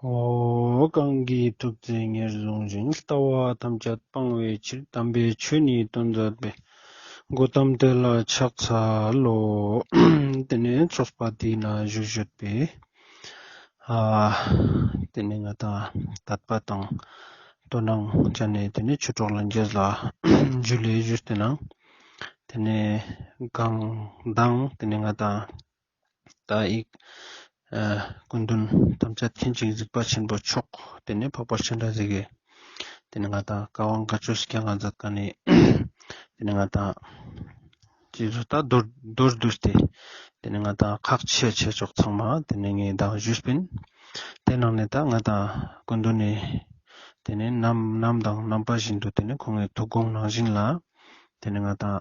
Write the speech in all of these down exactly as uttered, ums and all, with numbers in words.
འོ། གང་གིས་ཐུགས་བརྩེ་ཉེར་བཟུང་ཞིང་། ལྟ་བ་ཐམས་ཅད་སྤང་བའི་ཕྱིར། དམ་པའི་ཆོས་ནི་སྟོན་མཛད་པའི། གོའུ་ཏམ་དེ་ལ་ཕྱག་འཚལ་ལོ། དེ་ནས་ཚོགས་པ་དེ་ན་བཞུགས་ཡོད་པའི། ཨ། དེ་ནས་ང་དང་དད་པ་དང་དོ་སྣང་ཅན་ནི་དེ་ནས་ཆོས་གྲོགས་ལྷན་རྒྱས་ལ་ཇུ་ལེ་ཞུས་ཏེ་ནང་། དེ་ནས་གང་དང་དེ་ནས་ང་དང་ད་ཡིག་ཨ་སྐུ་མདུན་ཐམས་ཅད་མཁྱེན་ཅིང་གཟིགས་པ་ཆེན་པོ་མཆོག་དེ་ནས་འཕགས་པ་སྤྱན་རས་གཟིགས་ཀྱི་དེ་ནས་ང་དང་བཀའ་དབང་བཀའ་ཆོས་སྐྱོང་ང་མཛད་མཁན་ནི་དེ་ནས་ང་དང་ཅི་ཟུག་ད་མདོར་མདོར་བསྡུས་ཏེ་དེ་ནས་ང་དང་ཁག་ཆེ་ཆེ་མཆོག་ཚང་མ་དེ་ནས་ངས་དང་ཞུས་པིན། དེ་ནང་ནས་ད་ང་དང་སྐུ་མདུན་ནི་དེ་ནས་ནམ་ནམ་དང་ནམ་པ་བཞིན་དུ་དེ་ནས་ཁོང་གི་ཐུགས་དགོངས་ནང་བཞིན་ལ། དེ་ནས་ང་དང་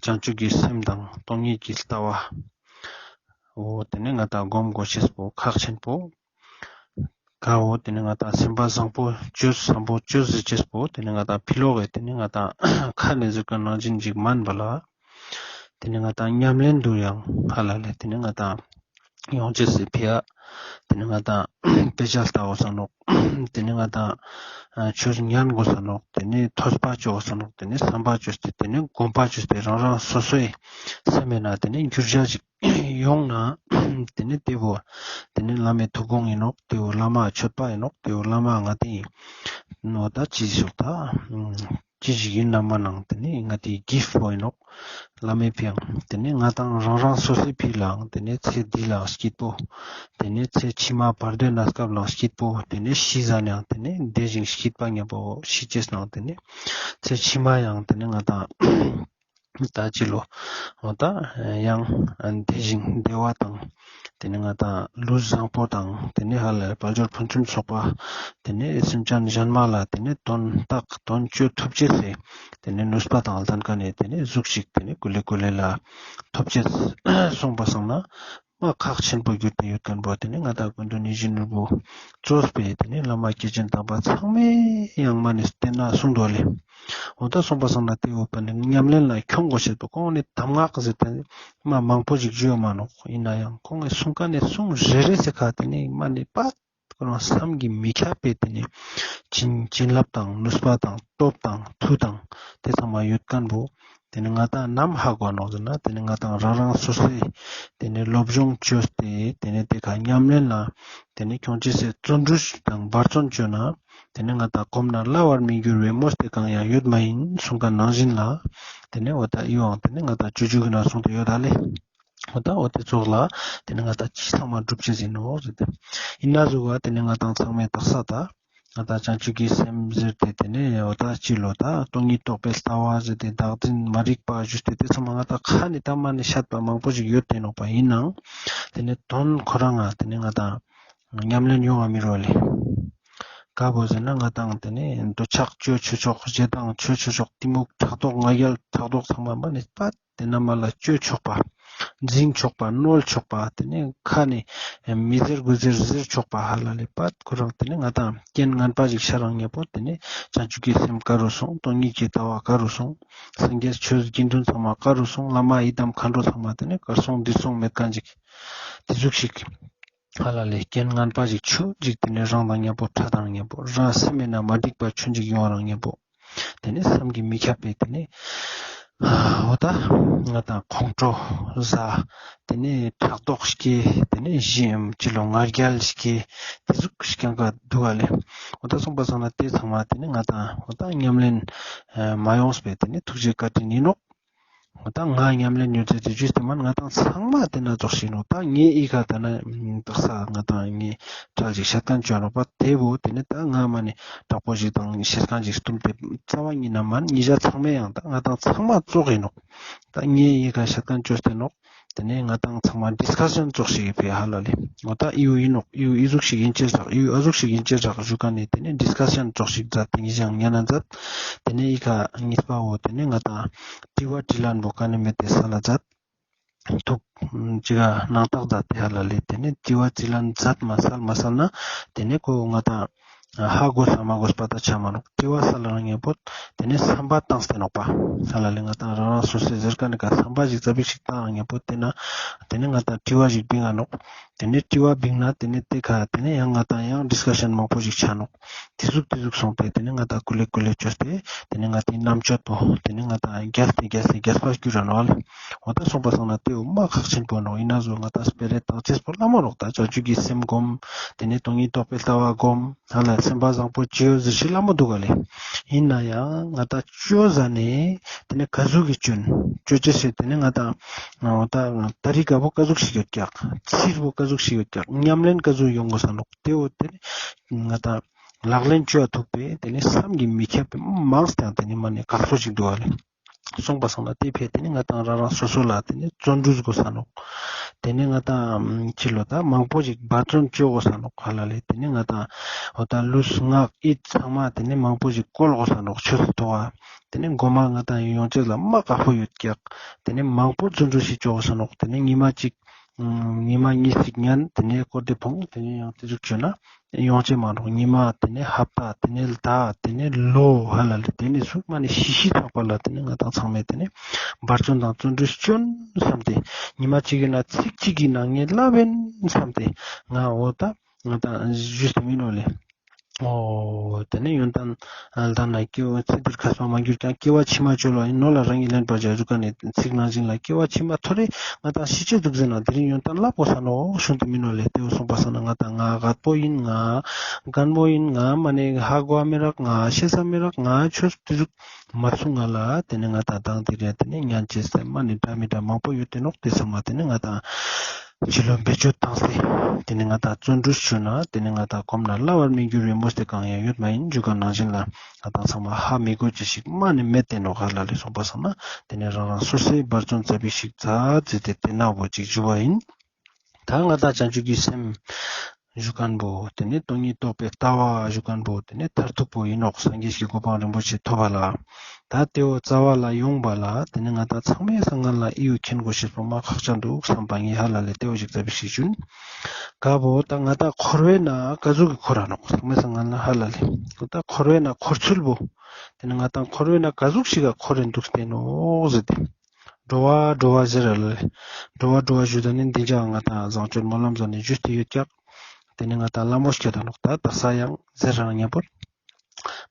བྱང་ཆུབ་ཀྱི་སེམས་དང་སྟོང་ཉིད་ཀྱི་ལྟ་བ། འོ་དེ་ནས་ང་དང་སྒོམ་དགོས་ཤེས་པོ་ཁག་ཆེན་པོ། ག་འོ་དེ་ནས་ང་དང་སེམས་པ་བཟང་པོ་བཅོས་བཟང་པོ་བཅོས་ཟེར་ཅེས་པོ་དེ་ནས་ང་དང་ཕི་ལོག་གི་དེ་ནས་ང་དང་ཁ་ནས་ཟེར་མཁན་ནང་བཞིན་ཅིག་མན་པ་ལ། དེ་ནས་ང་དང་ཉམས་ལེན་དུ་ཡང་ཧ་ལ་ལས་དེ་ནས་ང་དང་ཡོང་ཅེས་སི་ཕི་ཡ། དེ་ནས་ང་དང་དཔེ་ཆ་ལྟ་དགོས་ས་ནོག་དེ་ནས་ང་དང་ཆོས་ཉན་དགོས་ས་ནོག་དེ་ནས་ཐོས་པ་བཅོ་དགོས་ས་ནོག་དེ་ནས་བསམ་པ་བཅོས་ཏེ་དེ་ནས་སྒོམ་པ་བཅོས་ཏེ་རང་རང་སོ་སོའི་སེམས་ཡིན་ན་དེ་ནས་འགྱུར་བ་ཞིག་ཡོང་ན། དེ་ནས་དེ་བོ་དེ་ནས་བླ་མའི་ཐུགས་དགོངས་ཡིན་ནོག་དེ་བོ་བླ་མ་མཆོད་པ་ཡིན་ནོག་དེ་བོ་བླ་མ་ང་དེ་ཡིན་ནོག་ད་ཅི་ཞིག་ད། ཅི་ཞིག་ཡིན་ན་མ་ནང་དེ་ནས་ང་དེ་གིཕ་པོ་ཡིན་ནོག་བླ་མའི་ཕི་ཡ། དེ་ནས་ང་དང་རང་རང་སོ་སོའི་ཕི་ལའང་དེ་ནས་ཚེ་འདི་ལའང་སྐྱིད་པོ། དེ་ནས་ཚེ་ཕྱི་མ་བར་དོའི་གནས་སྐབས་ལའང་སྐྱིད་པོ། དེ་ནས་ཤི་ཟ་ནའང་དེ་ནས་བདེ་ཞིང་སྐྱིད་པ་མཉམ་པོ་ཤི་ཅེས་ནང་དེ་ནས་ཚེ་ཕྱི་མ་ཡང་དེ་ནས་ང་དང་ད་ཅི་ལོ། འོ་ད་ཡང་བདེ་ཞིང་བདེ་བ་དང་། དེ་ནས་ང་དང་ལུས་བཟང་པོ་དང་དེ་ནས་ཧ་ལས་དཔལ་འབྱོར་ཕུན་སུམ་ཚོགས་པ། དེ་ནས་སེམས་ཅན་གཞན་མ་ལ་དེ་ནས་དོན་དག་དོན་བཅོ་ཐུབ་ཅེས་སི་དེ་ནས་ནུས་པ་དང་ལྡན་མཁན་ནི་དེ་ནས་གཟུགས་ཤིག་དེ་ནས་ཀུ་ལེ་ཀུ་ལེ་ལ་ཐོབ་ཅེས་སོང་པ་སང་ན་མ་ཁག་ཆེན་པོ་གྱུར་ཏེ་ཡོད་མཁན་པོ། དེ་ནས་ང་དང་སྐུ་མདུན་ཡིད་བཞིན་ནོར་བུ་གཙོས་པའི་དེ་ནས་བླ་མ་སྐྱེས་ཆེན་དམ་པ་ཚང་མས་ཡང་མ་ནས་བསྟན་ན་གསུངས་འདུག་ལེ། འོ་ད་སོང་པ་སང་ན་དེ་འོ་པ་ནི་ཉམས་ལེན་ལ་འཁྱོང་དགོས་ཤེས་པོ་ཁོང་ནི་གདམས་ངག་ཟེར་ཏེ་མ་མང་པོ་ཞིག་བརྗོད་མ་ནོག་ཡིན་ན་ཡང་ཁོང་གི་གསུང་མཁན་ནི་གསུང་རེ་རེ་ཟེར་ཁ་དེ་ནི་མ་ནི་པ་ཁོ་རང་བསམ་གྱིས་མི་ཁྱབ་པའི་དེ་ནི་བྱིན་བྱིན་རླབས་དང་ནུས་པ་དང་སྟོབས་དང་མཐུ་དང་དེ་ཚང་མ་ཡོད་མཁན་པོ། དེ་ནི་ང་དང་ནམ་ཧ་གོ་ནོག་ཟེར་ན་དེ་ནི་ང་དང་རང་རང་སོ་སོའི་དེ་ནི་སློབ་སྦྱོང་བཅོས་ཏེ་དེ་ནི་དེ་ཁ་ཉམས་ལེན་ལ་དེ་ནི་ཁྱོང་ཅེས་སི་བརྩོན་འགྲུས་དང་འབད་བརྩོན་བཅོས་ན། དེ་ནས་ང་དང་གོམས་ན་སླ་བར་མི་འགྱུར་བའི་མོས་ཏེ་གང་ཡང་ཡོད་མ་ཡིན་གསུངས་མཁན་ནང་བཞིན་ལ། དེ་ནས་འོ་ད་ཡིད་དབང་དེ་ནས་ང་དང་སྤྱོད་འཇུག་གི་ནང་གསུངས་ཏེ་ཡོད་ད་ལེ། འོ་ད་འོ་དེ་ཚོགས་ལ་དེ་ནས་ང་དང་ཅི་ཚང་མ་སྒྲུབ་ཅེས་ཡིན་ནོག་ཟེར་ཏེ། ཡིན་ན་ཟུག་ག་དེ་ནས་ང་དང་ཚང་མས་དག་ས་ད་ང་དང་བྱང་ཆུབ་ཀྱི་སེམས་ཟེར་ཏེ་དེ་ནས་འོ་ད་ཅི་ལོ་ད་སྟོང་ཉིད་རྟོགས་པའི་ལྟ་བ་ཟེར་ཏེ་བདག་འཛིན་མ་རིག་པ་ཞུས་ཏེ་དེ་ཚང་མ་ང་དང་ཁ་ནས་ད་མ་ནས་བཤད་པ་མང་པོ་ཞིག་ཡོད་དེ་ནོག་པ་ཡིན་ནའང་དེ་ནས་དོན་ཁོ་རང་ང་དེ་ནས་ང་དང་ཉམས་ལེན་ཡོང་བ་མི་རོ་ལེ། ཀ་བོ་ཟེར་ན་ང་དང་དེ་ནས་འདོད་ཆགས་བཅོས་ཆོག་ཆོག་ཞེ་སྡང་བཅོས་ཆོག་ཆོག་གཏི་མུག་ཕྲག་དོག་ང་རྒྱལ་ཕྲག་དོག་ཚང་མ་མ་ནས་པ་དེ་ན་མ་ལ་བཅོས་ཆོག་པ། འཛིང་ཆོག་པ་གནོད་ཆོག་པ་དེ་ནས་ཁ་ནས་མི་ཟེར་དགུ་ཟེར་ཟེར་ཆོག་པ་ཧ་ལ་ལས་པ་ཁོ་རང་དེ་ནས་ང་དང་རྐྱེན་ངན་པ་ཞིག་ཤར་རང་ཉེ་པོ་དེ་ནས་བྱང་ཆུབ་ཀྱི་སེམས་ཀ་རུ་སོང་སྟོང་ཉིད་ཀྱི་ལྟ་བ་ཀ་རུ་སོང་སངས་རྒྱས་ཆོས་དགེ་འདུན་ཚང་མ་ཀ་རུ་སོང་བླ་མ་ཡི་དམ་མཁའ་འགྲོ་ཚང་མ་དེ་ནས་གར་སོང་འདིར་སོང་མེད་མཁན་ཞིག་དེ་ཟུག་ཞིག་ཧ་ལ་ལས་རྐྱེན་ངན་པ་ཞིག་ཆུ་ཅིག་དེ་ནས་རང་དང་མཉམ་པོ་ཕྲད་དང་མཉམ་པོ་རང་སེམས་མེད་ན་མ་འགྲིག་པ་ཆུ་ཅིག་ཡོང་རང་མཉམ་པོ། དེ་ནས་བསམ་གྱིས་མི་ཁྱབ་པའི་དེ་ནས་འོ་ད་ང་དང་ཁོང་ཁྲོ་ཟ། དེ་ནས་ཕྲག་དོག་སྐྱེ། དེ་ནས་ཞེ་ཅི་ལོ་ང་རྒྱལ་སྐྱེ། དེ་ཟུག་ཞིག་ཀྱང་ག་འདུག་ག་ལེ། འོ་ད་སོང་པ་སང་ན་དེ་ཚང་མ་དེ་ནས་ང་དང་འོ་ད་ཉམས་ལེན་མ་ཡོངས་པའི་དེ་ནས་ཐུགས་རྗེ་བཀའ་དྲིན་ཡིན་ནོག་འོ་ད་ང་ཉམས་ལེན་ཡོད་ཚད་དེ་ཇུས་ཏེ་མན་ང་དང་ཚང་མ་དེ་ན་ཙོགས་ཤིག་ནོག་ད་ངའི་ཨི་ཁ་ད་ན་དག་ས་ང་དང་ངའི་གྲལ་ཅིག་བཤད་མཁན་བཅོ་ནོག་པ་དེ་བོ་དེ་ནི་ད་ང་མ་ནི་དྲག་པོ་ཞིག་དང་བཤད་མཁན་ཅིག་སྟུམ་སྟེ་རྩ་བ་ཉིད་ན་མན་ཉི་ཞག་ཚང་མའི་ཡང་ད་ང་དང་ཚང་མ་ཙོགས་ཡིན་ནོག་ད་ངའི་ཨི་ཁ་བཤད་མཁན་བཅོས་ཏེ་ནོག་དེ་ནས་ང་དང་ཚང་མ་ཌིས་ཀ་ཤན་ཙོགས་ཤིག་ཕེ་ཧ་ལ་ལེ། འོ་ད་ཨི་བོ་ཡིན་ནོག་ཨི་བོ་ཨི་ཟུག་ཞིག་ཡིན་ཅེས་རག་ཨི་བོ་ཨ་ཟུག་ཞིག་ཡིན་ཅེས་རག་ཞུ་མཁན་ནི་དེ་ནས་ཌིས་ཀ་ཤན་ཙོགས་ཤིག་མཛད་དེ་ཉི་ཞག་ཉན་ན་མཛད། དེ་ནས་ཨི་ཁ་གཉིས་པ་བོ་དེ་ནས་ང་དང་དྲི་བ་དྲིས་ལན་བོ་ཀ་ནས་མེད་དེ་ས་ལ་མཛད། ཐུགས་ཅི་ག་སྣང་དག་མཛད་དེ་ཧ་ལ་ལེ། དེ་ནས་དྲི་བ་དྲིས་ལན་མཛད་མ་སལ་མ་སལ་ན་དེ་ནས་ཁོ་ང་དང་ ཧ་གོ་ས་མ་གོ་ས་པ་ད་ཆ་མ་ནོག། དྲི་བ་སལ་ལ་རང་ཉེ་པོ་ཏེ་ནེ་བསམ་པ་བཏང་སྟེ་ནོག་པ། ཧ་ལ་ལེ་ང་ཏང་རང་རང་སོ་སོའི་ཟེར་ཁན་ནི་ཀ་བསམ་པ་ཞིག་ཙ་པིག་ཞིག་བཏང་རང་ཉེ་པོ་ཏེ་ན་ཏེ་ནེ་ང་ཏང་དྲི་བ་ཞིག་བིང་ང་ནོག། ཏེ་ནེ་དྲི་བ་བིང་ན་ཏེ་ནེ་ཏེ་ཀ་ཏེ་ནེ་ཡང་ང་ཏང་ཡང་ཌིས་ཀ་ཤན་མང་པོ་ཞིག་ཆ་ནོག། ཏེ་ཟུག་ཏེ་ཟུག་སོང་སྟེ་ཏེ་ནེ་ང་ཏང་ཀུ་ལེ་ཀུ་ལེ་ཅོས་ཏེ་ཏེ་ནེ་ང་ཏི་རྣམ་དཔྱོད་པོ་ཏེ་ནེ་ང་ཏང་རྒྱས་ཏེ་རྒྱས་ཏེ་རྒྱས་པ་གྱུར་ར་ནོག་ལེ། འོ་ད་སོང་པ་སང་ན་ཏེ་བོ་མ་ཁག་ཆེན་པོ་ནོག། ཨིན་ན་ཟོ་ང་ཏང་སྤེ་ར་བཏང་ཅེས་པོ་ལ་མོ་ནོག། ད་བྱང་ཆུབ་ཀྱི་སེམས་སྒོམ། ཏེ་ནེ་སྟོང་ཉིད་རྟོགས་པའི་ལྟ་བ་སྒོམ། ཧ་ལ་སེམས་པ་བཟང་པོ་ཅོས་ཟེར་ཞིག་ལ་མོ་འདུག་ག་ལེ། ཨིན་ན་ཡང་ང་ཏང་ཅོ་ཟ་ནེ་ཏེ་ནེ་ཀ་ཟུག་གི་ཅོན་ཅོ་ཅེས་ཟེར་ཏེ་ནེ་ང་ཏང་འོ་ད་ད་རི་ཀ་བོ་ཀ་ཟུག་ཞིག་ཡོད་ཀྱག། ཚིར་བོ་ཀ་ཟུག་ཞིག་ཡོད་ཀྱག། ཉམས་ལེན་ཀ་ཟུག་ཡོང་དགོས་ས་ནོག། ཏེ་བོ་ཏེ་ནེ་ང་ཏང་ལག་ལེན་ཅོ་ཐུབ་པའི་ཏེ་ནེ་བསམ་གྱིས་མི་ཁྱབ་པའི་མང་སྟེ་ཏེ་ནེ་མ་ནེ་ཁག་པོ་ཞིག་འདུག་ག་ལེ། སོང་པ་སང་ན་ཏེ་ཕི་ཏེ་ནེ་ང་ཏང་རང་རང་སོ་སོ་ལ་ཏེ་ནེ་བརྩོན་འགྲུས་དགོས་ས་ནོག། ཏེ་ནེ་ང་ཏང་ཕྱི་ལོ་ད་མང་པོ་ཞིག་འབད་བརྩོན་ཅོ་དགོས་ས་ནོག། ཧ་ལ་ལེ་ཏེ་ནེ་ང་ཏང་འོ་ད་ལུས་ངག་ཡིད་ཚང་མ་ཏེ་ནེ་མང་པོ་ཞིག་བཀོལ་དགོས་ས་ནོག། ཆོས་སི་ཐོག་ཏེ་ནེ་གོ་མ་ང་ཏང་ཡོང་ཅེས་ལ་མ་ཁག་པོ་ཡོད་ཀྱག། ཏེ་ནེ་མང་པོ་བརྩོན་འགྲུས་ཤིག་ཅོ་དགོས་ས་ནོག། ཏེ་ནེ་ཉི་མ་གཅིག་ཉི་མ་གཉིས་ཤིག་ཉན། ཏེ་ནེ་ཀོ་ཏེ་ཕོང་། ཏེ་ནེ་ཡང་ཏེ་ཟུག་ཅོས་ན་ཡོང་ཅེས་མ་ནོག། ཉི་མ་ཏེ་ནེ་ཧབ་ཏ་ཏེ་ནེ་ཟླ་ཏེ་ནེ་ལོ་ཧ་ལ་ལེ་ཏེ་ནེ་ཟུག་མ་ནེ་ཤི་ཤི་ཚག་པ་ལ་ཏེ་ནེ་ང་ཏང་ཚང་མས་ཏེ་ནེ་འབད་བརྩོན་དང་བརྩོན་འགྲུས་ཅོན་བསམ་སྟེ་ཉི་མ་གཅིག་ཨིན་ན་ཚིག་གཅིག་ཨིན་ན་ངས་ལབ་ཨིན་བསམ་སྟེ་ང་འོ་ད་ང་ཏང་ཞུས་ཏེ་མི་ནོག་ལེ། འོ་ཏེ་ནེ་ཡོན་ཏན་ལྡན་ན་སྐྱེ་བ་ཚེ་འདིར་མཁས་པ་མ་གྱུར་ཀྱང་། སྐྱེ་བ་ཕྱི་མ་བཅོལ་བ་ཡིན་ནོ་ལ་རང་གི་ལན་པར་བྱ་ཟུག་ག་ནེ་ཚིག་ནང་བཞིན་ལ་སྐྱེ་བ་ཕྱི་མ་ཐོ་རེ་ང་ཏང་ཤི་ཅེས་འདུག་ཟེར་ན་དེ་རིང་ཡོན་ཏན་ལ་པོ་ས་ནོ་ཤུན་ཏེ་མི་ནོ་ལེ། ཏེ་བོ་སོང་པ་སང་ན་ང་ཏང་ང་རྒད་པོ་ཡིན། ང་རྒན་པོ་ཡིན། ང་མ་ནེ་ཧ་གོ་མི་རག། ང་ཤེས་ས་མི་རག། ང་ཆོས་ཏེ་ཟུག་མ་གསུང་ང་ལ་ཏེ་ནེ་ང་ཏང་དང་དེ་རེ་ཏེ་ནེ་ཉན་ཅེས་སེ་མ་ནེ་འདྲ་མི་འདྲ་མང་པོ་ཡོད་དེ་ནོག། ཏེ་ཚང་མ་ཏེ་ནེ་ང་ཏང་ཕྱི་ལོ་བེད་སྤྱོད་བཏང་སྟེ་ཏེ་ནེ་ང་ཏང་བརྩོན་འགྲུས་ཅོས་ན་ཏེ་ནེ་ང་ཏང་གོམས་ན་སླ་བར་མི་འགྱུར་བའི་མོས་ཏེ་གང་ཡང་ཡོད་མ་ཡིན། ཇུ་ག་ནང་བཞིན་ལ་ང་ཏང་ཚང་མ་ཧ་མི་གོ་ཅེས་ཤིག་མ་ནེ་མེད་དེ་ནོག། ཧ་ལ་ལེ་སོང་པ་སང་ན་ཏེ་ནེ་རང་རང་སོ་སོའི་འབད་བརྩོན་ཙ་པིག་ཞིག་ཙ་ཙེ་ཏེ་ཏེ་ན་བོ་ཅིག་ཞུ་བ་ཡིན། ད་ང་ཏང་བྱང་ཆུབ་ཀྱི་སེམས་ཞུ་ཁན་བོ་ཏེ་ནེ་སྟོང་ཉིད་རྟོགས་པའི་ལྟ་བ་ཞུ་ཁན་བོ་ཏེ་ནེ་མཐར་ཐུག་པོ་ཡིན་ནོག། སངས་རྒྱས་ཀྱི་གོ་འཕང་རིན་པོ་ཆེ་ཐོབ་པ་ལ། ད་ཏེ་བོ་རྩ་བ་ལ་ཡོང་པ་ལ་ཏེ་ནེ་ང་ཏང་ཚང་མའི་སང་སྔན་ལ་ཨི་བོ་མཁྱེན་དགོས་ཤེས་པོ་མ་ཁག་ཅན་འདུག་བསམ་པ་ངས་ཧ་ལ་ལེ་ཏེ་བོ་ཞིག་ཙ་པིག་ཞིག་ཞུན། ཀ་བོ་ད་ང་ཏང་འཁོར་བའི་ནང་ཀ་ཟུག་གི་འཁོར་ར་ནོག། ཚང་མའི་སང་སྔན་ལ་ཧ་ལ་ལེ་ད་འཁོར་བའི་ནང་འཁོར་ཚུལ་བོ་ཏེ་ནེ་ང་ཏང་འཁོར་བའི་ནང་ཀ་ཟུག་ཞིག་ག་འཁོར་རེ་འདུག་སྟེ་ནོག་ཟེར་ཏེ། འགྲོ་བ་འགྲོ་བ་ཟེར་ར་ལེ། འགྲོ་བ་འགྲོ་བ་ཞུ་ད་ནི་འདི་འཇགས་ང་ཏང་བཟང་སྤྱོད་སྨོན་ལམ་ཟེར་ནི་ཞུས་ཏེ་ཡོད་ཀྱག། ཏེ་ནེ་ང་ཏང་ལ་མོ་སྐྱོད་ད་ནོག། ད་དག་ས་ཡང་ཟེར་རང་ཉམ་པོ།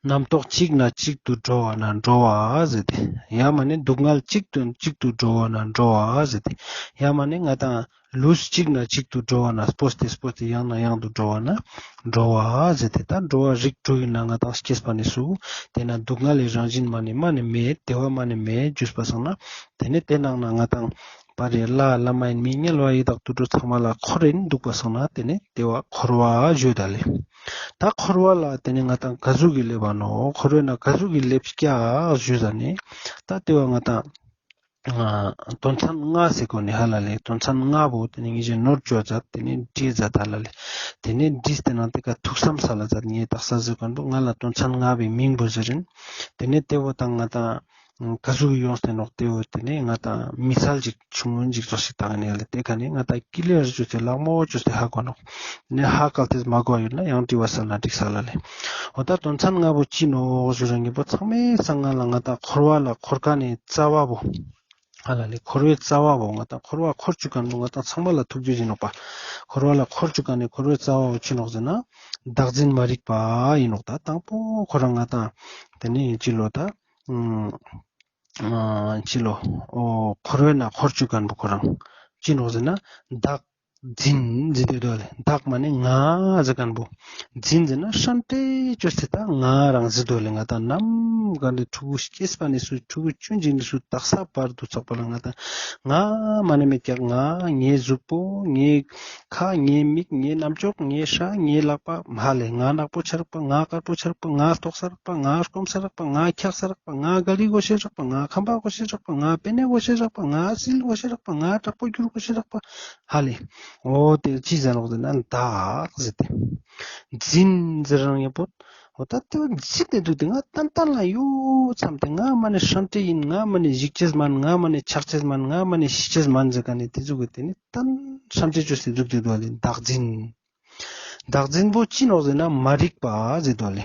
རྣམ་རྟོག་གཅིག་ན་གཅིག་ཏུ་འགྲོ་བ་ན་འགྲོ་བ་ཟེར་ཏེ། ཡང་མ་ནེ་སྡུག་བསྔལ་གཅིག་ཏུ་གཅིག་ཏུ་འགྲོ་བ་ན་འགྲོ་བ་ཟེར་ཏེ། ཡང་མ་ནེ་ང་ཏང་ལུས་གཅིག་ན་གཅིག་ཏུ་འགྲོ་བ་ན་སྤོས་ཏེ་སྤོས་ཏེ་ཡང་ན་ཡང་དུ་འགྲོ་བ་ན་འགྲོ་བ་ཟེར་ཏེ། ད་འགྲོ་བ་རིགས་དྲུག་ཡིན་ན་ང་ཏང་སྐྱེས་པ་ནེ་སུ་ཏེ་ན་སྡུག་བསྔལ་ལི་རང་བཞིན་མ་ནེ་མ་ནེ་མེད། བདེ་བ་མ་ནེ་མེད། ཞུས་པ་སང་ན་ཏེ་ནེ་ཏེ་ནང་ན་ང་ཏང་པར་རེ་ལྷ་ལྷ་མ་ཡིན་མི་དམྱལ་བ་ཡི་དྭགས་དུད་འགྲོ་ཚང་མ་ལ་འཁོར་རེ་འདུག་པ་སང་ན་ཏེ་ནེ་ཏེ་བ་འཁོར་བ་ཞུ་ད་ལེ། ད་འཁོར་བ་ལ་ཏེ་ནེ་ང་ཏང་ཀ་ཟུག་གི་སླེབ་བ་ནོག། འཁོར་བའི་ནང་ཀ་ཟུག་གི་སླེབས་ཀྱག་ཞུ་ད་ནི་ད་ཏེ་བ་ང་ཏང་དོན་ཚན་ལྔ་ཟེར་གོ་ནི་ཧ་ལ་ལེ། དོན་ཚན་ལྔ་བོ་ཏེ་ནེ་ངེད་ཅག་ནོར་བཅོ་ཛད། ཏེ་ནེ་བྲིས་ཛད་ཧ་ལ་ལེ། ཏེ་ནེ་བྲིས་ཏེ་ནང་ཏེ་ཀ་ཐུགས་བསམ་སལ་ཛད། ངས་དག་ས་ཟེར་ཁན་བོ་ང་ལ་དོན་ཚན་ལྔ་བོའི་མིང་བོ་ཟེར་ཨིན། ཏེ་ནེ་ཏེ་བོ་དང་ང་ཏང་ཀ་ཟུག་ཡོངས་ཏེ་ནོག། ཏེ་བོ་ཏེ་ནེ་ང་ཏང་མི་སལ་ཅིག་ཆུང་ངུན་ཅིག་ཙོགས་ཤིག་ཏང་ནེ་ལེ། ཏེ་ཀ་ནེ་ང་ཏང་ཀི་ལེར་ཅོས་ཏེ་ལག་མོ་ཅོས་ཏེ་ཧ་གོ་ནོག། ཏེ་ནེ་ཧ་གལ་ཏེ་མ་གོ་ཡོད་ན་ཡང་དྲི་བ་སལ་ན་འགྲིག་ས་ལ་ལེ། འོ་ད་དོན་ཚན་ལྔ་བོ་ཅི་ནོག་ཞུ་རང་གི་བོ་ཚང་མའི་སང་སྔ་ལ་ང་ཏང་འཁོར་བ་ལ་འཁོར་ཁན་ནི་རྩ་བ་བོ། ཧ་ལ་ལེ་འཁོར་བའི་རྩ་བ་བོ་ང་ཏང་འཁོར་བ་འཁོར་ཅུག་ཁན་བོ་ང་ཏང་ཚང་མ་ལ་ཐུག་རྒྱུ་ཨིན་ནོག་པ། འཁོར་བ་ལ་འཁོར་ཅུག་ཁན་ནི་འཁོར་བའི་རྩ་བ་བོ་ཅི་ནོག་ཟེར་ན་བདག་འཛིན་མ་རིག་པ་ཨིན་ནོག། ད་དང་པོ་ཁོ་རང་ང་ཏང་ཏེ་ནེ་ཅི་ལོ་ད་ཨ་ཅི་ལོ་འོ་འཁོར་བའི་ནང་འཁོར་ཅུག་ཁན་བོ་ཁོ་རང་ཅི་ནོག་ཟེར་ན་བདག་འཛིན་ཟེར་ཏེ་དུག་ལེ། བདག་མ་ནེ་ང་ཟེར་ཁན་བོ། འཛིན་ཟེར་ན་ཧྲན་ཏེ་ཅོས་ཏེ་ད་ང་རང་ཟེར་དུག་ལེ། ང་ཏང་ནམ་ག་ནེ་ཕྲུ་གུ་སྐྱེས་པ་ནེ་སུ་ཕྲུ་གུ་ཆུང་ཅིག་ནེ་སུ་དག་ས་བར་དུ་ཚག་པ་ལ་ང་ཏང་ང་མ་ནེ་མེད་ཀྱག། ང་ངའི་གཟུགས་པོ་ངའི་ཁ་ངའི་མིག་ངའི་རྣམ་ཅོག་ངའི་སྐྲ་ངའི་ལག་པ་ཧ་ལེ། ང་ནག་པོ་ཆ་རག་པ། ང་དཀར་པོ་ཆ་རག་པ། ང་ལྟོགས་ས་རག་པ། ང་སྐོམ་ས་རག་པ། ང་འཁྱག་ས་རག་པ། ང་ག་རི་གོ་ཤེས་རག་པ། ང་ཁམ་པ་གོ་ཤེས་རག་པ། ང་པེ་ནེ་གོ་ཤེས་རག་པ། ང་སིལ་གོ་ཤེས་རག་པ། ང་དྲག་པོ་གྱུར་གོ་ཤེས་རག་པ། ཧ་ལེ། འོ་ཏེ་ཅི་ཟེར་ནོག་ཟེར་ན་བདག་ཟེར་ཏེ། འཛིན་ཟེར་རང་ཡོད་པོ། འོ་ད་ཏེ་བོ་འཛིན་ཏེ་དུག་སྟེ་ང་ཏན་ཏན་ལ་ཡོད་བསམ་སྟེ་ང་མ་ནེ་ཧྲན་ཏེ་ཨིན། ང་མ་ནེ་ཞིག་ཅེས་མན། ང་མ་ནེ་ཆག་ཅེས་མན། ང་མ་ནེ་ཤི་ཅེས་མན་ཟེར་ཁན་ནི་ཏེ་ཟུག་གི་ཏེ་ནི་ཏན་ཧྲན་ཏེ་ཅོས་ཏེ་དུག་སྟེ་དུག་ལེ། བདག་འཛིན། བདག་འཛིན་པོ་ཅི་ནོག་ཟེར་ན་མ་རིག་པ་ཟེར་དོ་ལེ།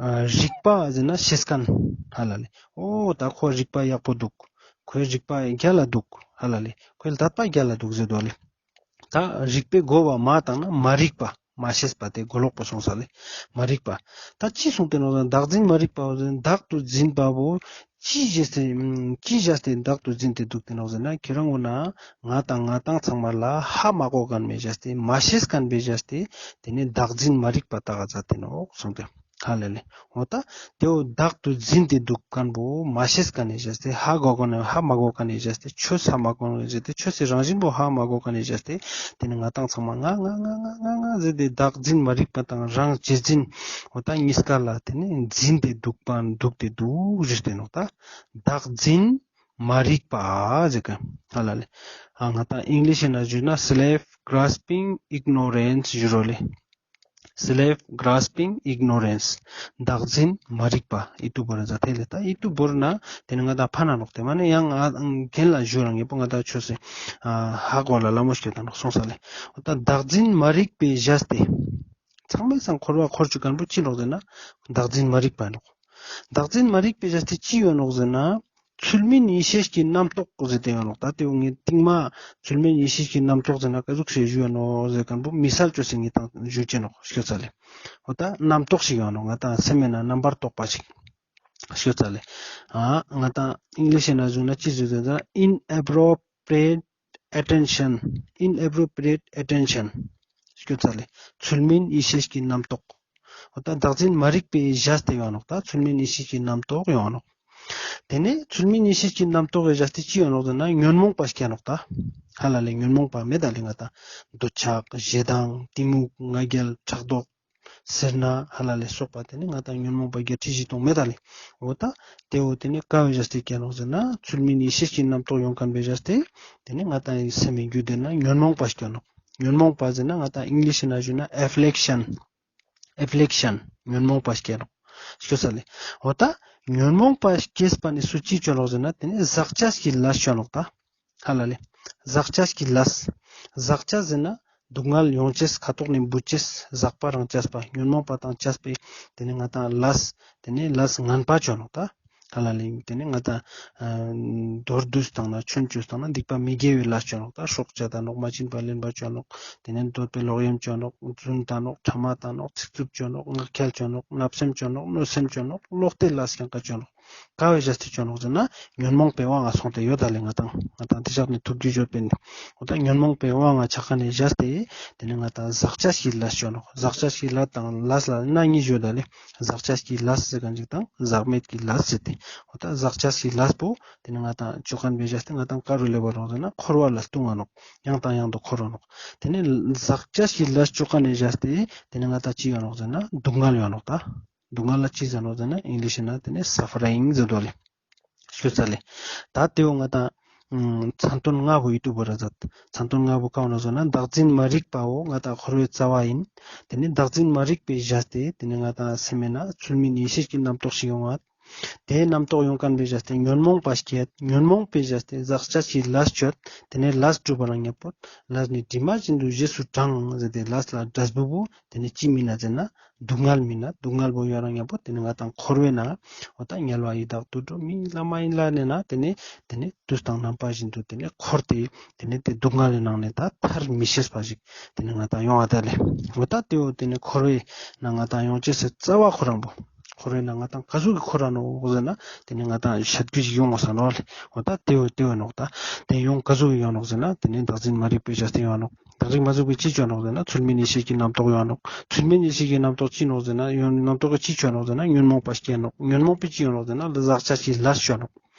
ཨ་རིག་པ་ཟེར་ན་ཤེས་མཁན་ཧ་ལ་ལེ། འོ་ད་ཁོ་རིག་པ་ཡག་པོ་འདུག། ཁོའི་རིག་པ་རྒྱལ་ལ་འདུག་ཧ་ལ་ལེ། ཁོའི་ལྟ་བ་རྒྱལ་ལ་འདུག་ཟེར་དོ་ལེ། ད་རིག་པའི་གོ་བ་མ་བཏང་ན་མ་རིག་པ། མ་ཤེས་པ་དེ་གོ་ལོག་པོ་སོང་ས་ལེ། མ་རིག་པ། ད་ཅི་གསུངས་ཏེ་ནོག་ཟེར་ན་བདག་འཛིན་མ་རིག་པ་བོ་ཟེར་ན་བདག་ཏུ་འཛིན་པ་བོ་ཅི་བྱས་ཏེ་ཨམ་ཅི་བྱས་ཏེ་བདག་ཏུ་འཛིན་ཏེ་འདུག་སྟེ་ནོག་ཟེར་ན་ཁྱེད་རང་ངོ་ན་ང་དང་ང་དང་ཚང་མ་ལ་ཧ་མ་གོ་མཁན་བེ་བྱས་ཏེ་མ་ཤེས་མཁན་བེ་བྱས་ཏེ་དེ་ནི་བདག་འཛིན་མ་རིག་པ་ད་ག་ཛད་དེ་ནོག་གསུངས་ཏེ། ཧ་ལ་ལེ། འོ་ད་དེ་བོ་བདག་ཏུ་འཛིན་ཏེ་འདུག་མཁན་བོ་མ་ཤེས་མཁན་ནི་བྱས་ཏེ་ཧ་གོ་མཁན་ནི་ཧ་མ་གོ་མཁན་ནི་བྱས་ཏེ་ཆོས་ཧ་མ་གོ་མཁན་ནི་བྱས་ཏེ་ཆོས་སི་རང་བཞིན་བོ་ཧ་མ་གོ་མཁན་ནི་བྱས་ཏེ་དེ་ནི་ང་དང་ཚང་མ་ང་ང་ཟེར་ཏེ་བདག་འཛིན་མ་རིག་པ་དང་རང་གཅེས་འཛིན་འོ་ད་གཉིས་ཀ་ལ་དེ་ནི་འཛིན་ཏེ་འདུག་པ་འདུག་སྟེ་འདུག་ཞུས་ཏེ་ནོག་ད། བདག་འཛིན་མ་རིག་པ་ཟེར་མཁན་ཧ་ལ་ལེ། ཨ་ང་དང་ཨིང་ལིཤ་ན་ཞུས་ན་slave grasping ignorance ཞུ་རོ་ལེ། slave grasping ignorance བདག་འཛིན་མ་རིག་པ་ཨི་ཏུ་བོར་ན་ཛད་དེ་ལེ། ད་ཨི་ཏུ་བོར་ན་དེ་ནི་ང་དང་ཕན་ན་ནོག་དེ་མ་ནི་ཡང་ང་རྒན་ལ་ཞུ་རང་ངེ་པོ་ང་དང་ཆོས་སི་ཨ་ཧ་གོ་ལ་ལ་མོ་སྐྱོད་ད་ནོག་སོང་ས་ལེ། འོ་ད་བདག་འཛིན་མ་རིག་པའི་བྱས་ཏེ་ཚང་མའི་སང་འཁོར་བ་འཁོར་བཅུག་མཁན་བོ་ཅི་ནོག་ཟེར་ན་བདག་འཛིན་མ་རིག་པ་ནོག། བདག་འཛིན་མ་རིག་པའི་བྱས་ཏེ་ཅི་ཡོད་ནོག་ཟེར་ན། ཚུལ་མིན་ཡིད་ཤེས་ཀྱི་རྣམ་རྟོག་ཟེར་ཏེ་ཡོད་ནོག། ད་དེ་བོ་ངས་སྟིང་མ་ཚུལ་མིན་ཡིད་ཤེས་ཀྱི་རྣམ་རྟོག་ཟེར་ན་ཀ་ཟུག་ཞིག་ཞུ་ཡོད་ནོག་ཟེར་མཁན་བོ་མི་སལ་ཅོས་སེ་ངས་དང་ཞུ་ཅེས་ནོག་ཤོད་ཚ་ལེ། འོ་ད་རྣམ་རྟོག་ཞིག་ཡོད་ནོག། ང་དང་སེམས་མེད་ན་རྣམ་པར་རྟོག་པ་ཞིག་ཤོད་ཚ་ལེ། ཨ་ང་དང་ཨིང་ལིཤ་ན་ཞུ་ན་ཅི་ཞུ་ཟེར་ན་inappropriate attention inappropriate attention ཤོད་ཚ་ལེ། ཚུལ་མིན་ཡིད་ཤེས་ཀྱི་རྣམ་རྟོག། འོ་ད་བདག་འཛིན་མ་རིག་པའི་བྱས་ཏེ་ཡོད་ནོག། ད་ཚུལ་མིན་ཡིད་ཤེས་ཀྱི་རྣམ་རྟོག་ཡོད་ནོག། དེ་ནས་ཚུལ་མིན་ཡིད་ཤེས་ཀྱི་རྣམ་རྟོག་གི་བྱས་ཏེ་ཅི་ཡོད་ནོག་ཟེར་ན་ཉོན་མོངས་པ་སྐྱེ་ནོག་ད། ཧ་ལ་ལེ་ཉོན་མོངས་པ་མེད་ད་ལེ་ང་དང་འདོད་ཆགས་ཞེ་སྡང་གཏི་མུག་ང་རྒྱལ་ཕྲག་དོག་སེར་སྣ་ཧ་ལ་ལེ་སོགས་པ་དེ་ནི་ང་དང་ཉོན་མོངས་པ་བརྒྱད་ཁྲི་བཞི་སྟོང་མེད་ད་ལེ། འོ་ད་དེ་བོ་དེ་ནི་ཀ་བོའི་བྱས་ཏེ་སྐྱེ་ནོག་ཟེར་ན་ཚུལ་མིན་ཡིད་ཤེས་ཀྱི་རྣམ་རྟོག་ཡོང་མཁན་བོའི་བྱས་ཏེ་དེ་ནི་ང་དང་སེམས་མི་རྒྱུད་དེ་ན་ཉོན་མོངས་པ་སྐྱེ་ནོག། ཉོན་མོངས་པ་ཟེར་ན་ང་དང་ཨིང་ལིཤ་ན་ཞུ་ན་affliction affliction ཉོན་མོངས་པ་སྐྱེ་ནོག། ཤོད་ཚ་ལེ། འོ་ད་ཉོན་མོངས་པ་སྐྱེས་པ་ནི་སུ་ཅི་ཅོ་ནོག་ཟེར་ན་དེ་ནི་ཟག་བཅས་ཀྱི་ལས་ཅོ་ནོག་ད། ཧ་ལ་ལེ། ཟག་བཅས་ཀྱི་ལས། ཟག་བཅས་ཟེར་ན་སྡུག་བསྔལ་ཡོང་ཅེས་ཁ་ཐོག་ནས་འབུད་ཅེས་ཟག་པ་རང་བཅས་པ་ཉོན་མོངས་པ་དང་བཅས་པའི་དེ་ནི་ང་དང་ལས་དེ་ནི་ལས་ངན་པ་ཅོ་ནོག་ད། ཧ་ལ་ལེ་དེ་ནི་ང་དང་ཨ་མདོར་བསྡུས་བཏང་ན་ཆོས་བཅོས་བཏང་ན་སྡིག་པ་མི་དགེ་བའི་ལས་ཅོ་ནོག། ད་སྲོག་གཅོད་ད་ནོག། མ་བྱིན་པ་ལེན་པ་ཅོ་ནོག། དེ་ནི་འདོད་པའི་ལོག་གཡེམ་ཅོ་ནོག། རྫུན་ད་ནོག། ཕྲ་མ་ད་ནོག། ཚིག་རྩུབ་ཅོ་ནོག། ངག་འཁྱལ་ཅོ་ནོག། བརྣབ་སེམས་ཅོ་ནོག། གནོད་སེམས་ཅོ་ནོག། ལོག་ལྟའི་ལས་རྐྱང་ཀ་ཅོ་ནོག། ཀ་བོའི་བྱས་ཏེ་ཅོ་ནོག་ཟེར་ན་ཉོན་མོངས་པའི་དབང་ང་སོང་སྟེ་ཡོད་ད་ལེ་ང་དང་ང་དང་དེ་ཞག་ནས་ཐུགས་རྒྱུད་བརྗོད་པའི་འོ་ད་ཉོན་མོངས་པའི་དབང་ང་ཆགས་ཁན་ནི་བྱས་ཏེ་དེ་ནི་ང་དང་ཟག་བཅས་ཀྱི་ལས་ཅོ་ནོག། ཟག་བཅས་ཀྱི་ལས་དང་ལས་ལ་ན་གཉིས་ཡོད་ད་ལེ། ཟག་བཅས་ཀྱི་ལས་ཟེར་ཁན་ཅིག་དང་ཟག་མེད་ཀྱི་ལས་ཟེར་ཏེ། འོ་ད་ཟག་བཅས་ཀྱི་ལས་པོ་དེ་ནི་ང་དང་ཅོ་ཁན་བེ་བྱས་ཏེ་ང་དང་ཀ་རུ་ལེབ་བ་ནོག་ཟེར་ན་འཁོར་བ་ལ་ལྟུང་ང་ནོག། ཡང་དང་ཡང་དུ་འཁོར་ར་ནོག། དེ་ནི་ཟག་བཅས་ཀྱི་ལས་ཅོ་ཁན་ནི་བྱས་ཏེ་དེ་ནི་ང་དང་ཅི་ཡོང་ནོག་ཟེར་ན་སྡུག་བསྔལ་ཡོང་ནོག་ད། སྡུག་བསྔལ་ལ་ཅི་ཟེར་ནོག་ཟེར་ན་ཨིང་ལིཤ་ན་དེ་ནི་སཕ་རིང་ཟེར་དོ་ལེ། ཤོད་ཚ་ལེ། ད་དེ་བོ་ང་དང་ཨ་མཚན་དོན་ལྔ་བོ་ཡིད་དུ་བོར་ར་ཛད། མཚན་དོན་ལྔ་བོ་ཀ་བོ་ནོག་ཟེར་ན་བདག་འཛིན་མ་རིག་པའོ་ང་དང་འཁོར་བའི་རྩ་བ་ཡིན། དེ་ནི་བདག་འཛིན་མ་རིག་པའི་བྱས་ཏེ་དེ་ནི་ང་དང་སེམས་མེད་ན་ཚུལ་མིན་ཡིད་ཤེས་ཀྱི་རྣམ་རྟོག་ཞིག་ཡོང་ང་། དེའི་རྣམ་རྟོག་ཡོང་ཁན་བེ་བྱས་ཏེ་ཉོན་མོངས་པ་སྐྱེད། ཉོན་མོངས་པའི་བྱས་ཏེ་ཟག་བཅས་ཀྱི་ལས་ཅོད། དེ་ནི་ལས་གྲུབ་པ་རང་ཉམ་པོ་ལས་ནི་དྲི་མ་བཞིན་དུ་རྗེས་སུ་འབྲང་ཟེར་ཏེ་ལས་ལ་འབྲས་བུ་བོ་དེ་ནི་ཅི་མིན་ན་ཟེར་ན། སྡུག་བསྔལ་མིན་ན་སྡུག་བསྔལ་བོ་ཡོད་རང་ཉམ་པོ་དེ་ནི་ང་དང་འཁོར་བའི་ནང་འོ་ད་དམྱལ་བ་ཡི་དྭགས་དུད་འགྲོ་མི་ལ་མ་ཡིན་ལ་ནི་ན་དེ་ནི་དེ་ནི་དུས་དང་རྣམ་པ་བཞིན་དུ་དེ་ནི་འཁོར་ཏེ་དེ་ནི་དེ་སྡུག་བསྔལ་ནི་ནང་ནས་ད་ཐར་མི་ཤེས་པ་ཞིག་དེ་ནི་ང་དང་ཡོང་བ་ད་ལེ། འོ་ད་དེ་བོ་དེ་ནི་འཁོར་བའི་ནང་ང་དང་ཡོང་ཅེས་སི་རྩ་བ་ཁོ་རང་བོ། འཁོར་བའི་ནང་ང་དང་ཀ་ཟུག་གི་འཁོར་ར་ནོག་ཟེར་ན་དེ་ནི་ང་དང་ཤད་རྒྱུ་ཞིག་ཡོང་ང་ས་ནོག་ལེ། འོ་ད་དེ་བོ་དེ་བོ་ནོག་ད། དེ་ཡོང་ཀ་ཟུག་གི་ཡོང་ནོག་ཟེར་ན་དེ་ནི་བདག་འཛིན་མ་རིག་པའི་བྱས་ཏེ་ཡོང་ནོག། བདག་འཛིན་མ་རིག་པའི་ཅི་ཅོ་ནོག་ཟེར་ན་ཚུལ་མིན་ཡིད་ཤེས་ཀྱི་རྣམ་རྟོག་ཡོང་ནོག། ཚུལ་མིན་ཡིད་ཤེས་ཀྱི་རྣམ་རྟོག་ཅི་ནོག་ཟེར་ན་ཡོང་རྣམ་རྟོག་གི་ཅི་ཅོ་ནོག་ཟེར་ན་ཉོན་མོངས་པ་སྐྱེ་ནོག། ཉོན་མོངས་པའི་ཅི་ཡོང་ནོག་ཟེར་ན་ལ་ཟག་བཅས་ཀྱི་ལས་ཅོ་ནོག།